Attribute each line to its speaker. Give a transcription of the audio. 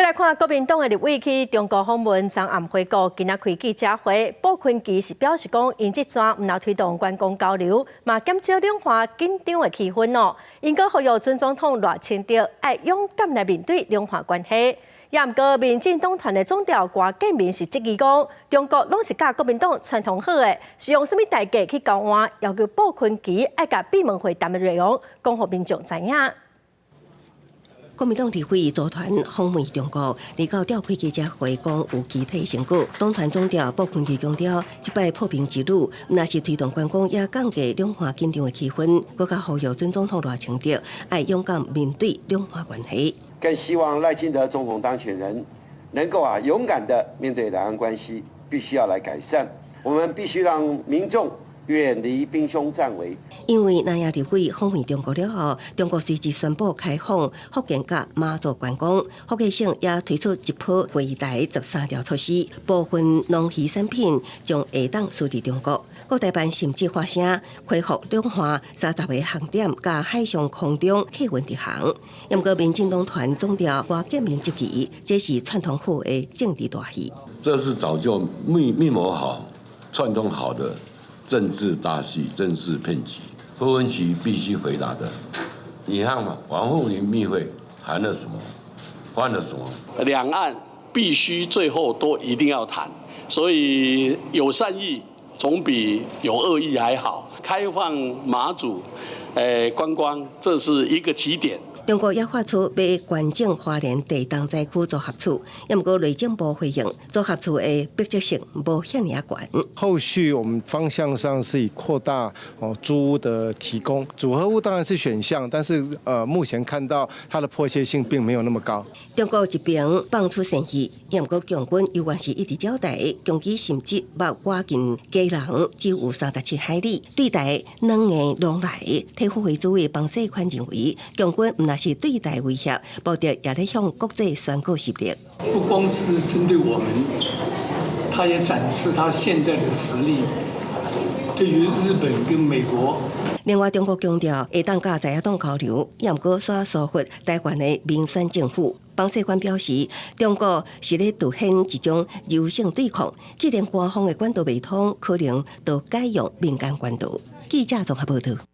Speaker 1: 來看國民黨的立委去中國訪問，昨暗回國，今仔開記者會，傅崐萁是表示講，𪜶這逝毋但推動觀光交流，嘛減少兩岸緊張的氣氛哦。𪜶閣呼籲準總統賴清德愛勇敢來面對兩岸關係。也毋過，民進黨團的總召郭建民是質疑講，中國攏是佮國民黨串通好的，是用啥物代價去交換，要求傅崐萁愛共閉門會談的內容講予民眾知影。
Speaker 2: 國民黨立委組團訪問中國，29召開記者會講有具體成果。黨團總召傅崐萁強調，這擺破冰之旅，毋但是推動觀光，也降低兩岸緊張的氣氛。閣較呼籲準總統賴清德愛勇敢面對兩岸關係。
Speaker 3: 更希望賴清德總統當選人能夠勇敢的面對兩岸關係，必須要來改善。我們必須讓民眾遠離兵兇戰危。
Speaker 2: 因為南亞立委訪問中國了後，中國隨即宣布開放福建佮馬祖觀光，福建省也推出一波惠台13條措施，部分農漁產品將會當輸入中國。國台辦甚至發聲恢復兩岸30個航點佮海上空中客運直航。毋過民進黨團總召郭建民質疑，這是串通好的政治大戲。
Speaker 4: 這是早就密謀好、串通好的政治大戲、政治騙局。傅崐萁必須回答的。你看嘛，王滬寧密會談了什麼？換了什麼？
Speaker 5: 兩岸必須最後都一定要談，所以有善意總比有惡意還好。開放馬祖觀光，這是一個起點。
Speaker 2: 中國也發出欲捐贈花蓮地動災區組合厝，毋過內政部回應，組合厝的逼仄性無遐爾懸。
Speaker 6: 後續我們方向上是以擴大租屋的提供，組合屋當然是選項，但是目前看到它的迫切性並沒有那麼高。
Speaker 2: 中國一邊放出善意，毋過共軍猶原是一直交代，攻擊甚至捌倚近基隆只有37海里，對台軟硬攏來。體副會主委彭世寬認為，共軍毋但是對台威脅，目的也咧向國際宣告實力。
Speaker 7: 不光是針對我們，他也展示他現在的實力，對於日本跟美國。
Speaker 2: 另外，中國強調會當佮在野黨交流，也毋過煞疏忽台灣的民選政府。彭世寬表示，中國是咧凸顯一種柔性對抗，既然官方的管道袂通，可能就改用民間管道。記者綜合報道。